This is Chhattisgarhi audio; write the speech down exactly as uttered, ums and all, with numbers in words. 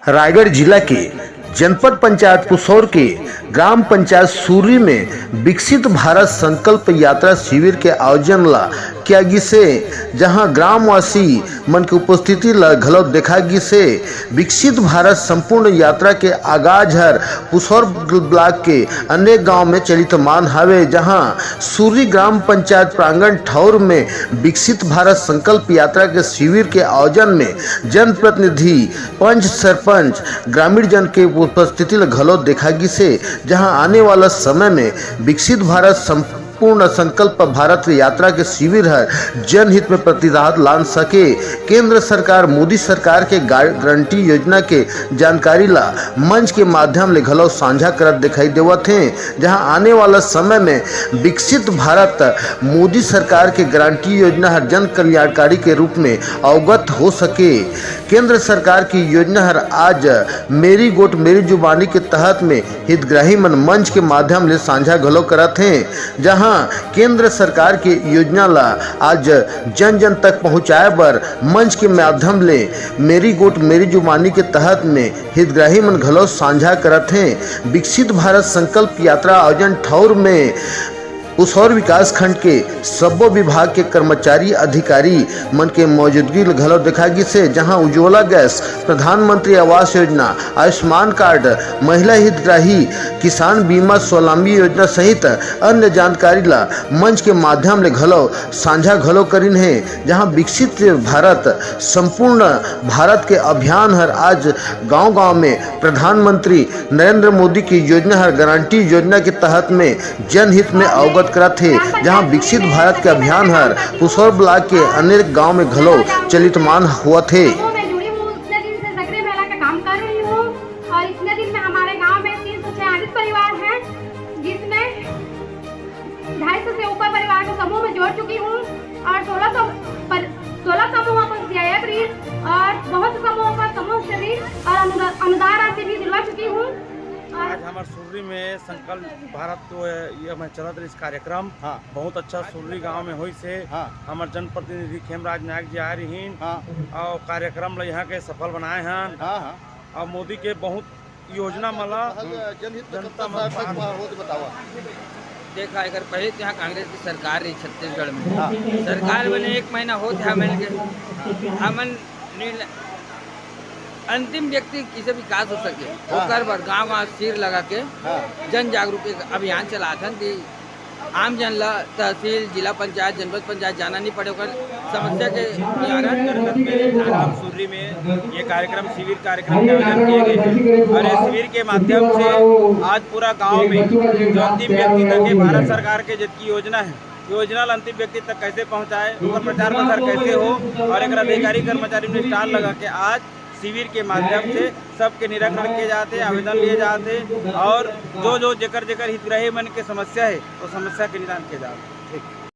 रायगढ़ जिला के जनपद पंचायत पुसौर के ग्राम पंचायत सूरी में विकसित भारत संकल्प यात्रा शिविर के आयोजन ला किया गिसे, जहां ग्रामवासी मन के उपस्थिति ला घलो देखा गिसे। विकसित भारत संपूर्ण यात्रा के आगाज हर पुसौर ब्लॉक के अनेक गांव में चलितमान हवे, जहां सूरी ग्राम पंचायत प्रांगण ठौर में विकसित भारत संकल्प यात्रा के शिविर के आयोजन में जनप्रतिनिधि, पंच, सरपंच, ग्रामीण जन के उपस्थिति ल घलो देखा गिसे, जहां आने वाला समय में विकसित भारत संपूर्ण संकल्प भारत यात्रा के शिविर हर जनहित में प्रतिसाद लान सके। केंद्र सरकार मोदी सरकार के गा-, गारंटी योजना के जानकारी ला मंच के माध्यम ले घलो साझा करत दिखाई देवत हे, जहां आने वाला समय में विकसित भारत मोदी सरकार के गारंटी योजना हर जन कल्याणकारी के रूप में अवगत हो सके। केंद्र सरकार की योजना हर आज मेरी गोठ मेरी जुबानी के तहत में हितग्राही मन मंच के माध्यम ले साझा घलो करत हें, जहां केंद्र सरकार के योजना ला आज जन जन तक पहुंचाए बर मंच के माध्यम ले मेरी गोठ मेरी जुबानी के तहत में हितग्राही मन घलो साझा करत हें। विकसित भारत संकल्प यात्रा आयोजन ठौर में पुसौर विकास खंड के सब्बो विभाग के कर्मचारी अधिकारी मन के मौजूदगी ल घलो देखा गिस हे, जहां उज्ज्वला गैस, प्रधानमंत्री आवास योजना, आयुष्मान कार्ड, महिला हितग्राही, किसान बीमा स्वावलंबी योजना सहित अन्य जानकारी ला मंच के माध्यम ले घलो साझा घलो करिन हे, जहां विकसित भारत संपूर्ण भारत के अभियान हर आज गांव-गांव में प्रधानमंत्री नरेंद्र मोदी की योजना हर गारंटी योजना के तहत में जनहित में अवगत करत हे, जहां विकसित भारत के अभियान हर पुसौर ब्लॉक के अनेक गांव में घलो चलितमान होवत हे। समूह में जुड़ी हूँ, उतने दिन से सकरी मेला का काम कर रही हूँ और इतने दिन में हमारे गांव में तीन सौ छियालीस परिवार हैं, जिसमें ढाई सौ से ऊपर परिवार को समूह में जोड़ चुकी हूँ और सोलह सौ पर, सोलह समूहों को सीआईएफ ऋण और बहुत से समूहों को समूह से ऋण और अनुदा-, अनुदान राशि भी दिलवा चुकी हूँ। और आज हमारे सुर्री में संकल्प भारत तो ये हमें चलत रही कार्यक्रम। हाँ। बहुत अच्छा सुर्री गांव में होइस हे। हाँ। हमारे जनप्रतिनिधि खेमराज नायक जी आए रहीन। हाँ। और कार्यक्रम ला यहाँ के सफल बनाए हैं। हाँ, हाँ। और मोदी के बहुत योजना मला पहल जनहित में जनता कब तक मन सहायता पार हो, बतावा। देखा, एकर पहले तो यहाँ कांग्रेस की सरकार रही छत्तीसगढ़ में। हाँ। सरकार बने एक महीना होत हे, हमन के, हमन निर्णय, अंतिम व्यक्ति किसे विकास हो सके, हाँ। ओकर बर गांव-गांव शिविर लगा के हाँ। जन जागरूक एक अभियान चलाथन कि आम जन ला तहसील, जिला पंचायत, जनपद पंचायत जाना नहीं पड़े, ओकर समस्या के निवारण। कार्यक्रम सुर्री में ये कार्यक्रम शिविर कार्यक्रम के आयोजन किए गए हैं और इस शिविर के माध्यम से आज पूरा गांव में जो अंतिम व्यक्ति तक के भारत सरकार के जितकी योजना है, योजना ला अंतिम व्यक्ति तक कैसे पहुंचाए, ओकर प्रचार प्रसार कैसे हो और एक अधिकारी कर्मचारी में स्टॉल लगा के आज शिविर के माध्यम से सबके निराकरण किए जाते, आवेदन लिए जाते और जो जो जेकर जेकर हितग्राही मन के समस्या है, वो समस्या के निदान किए जाते। ठीक।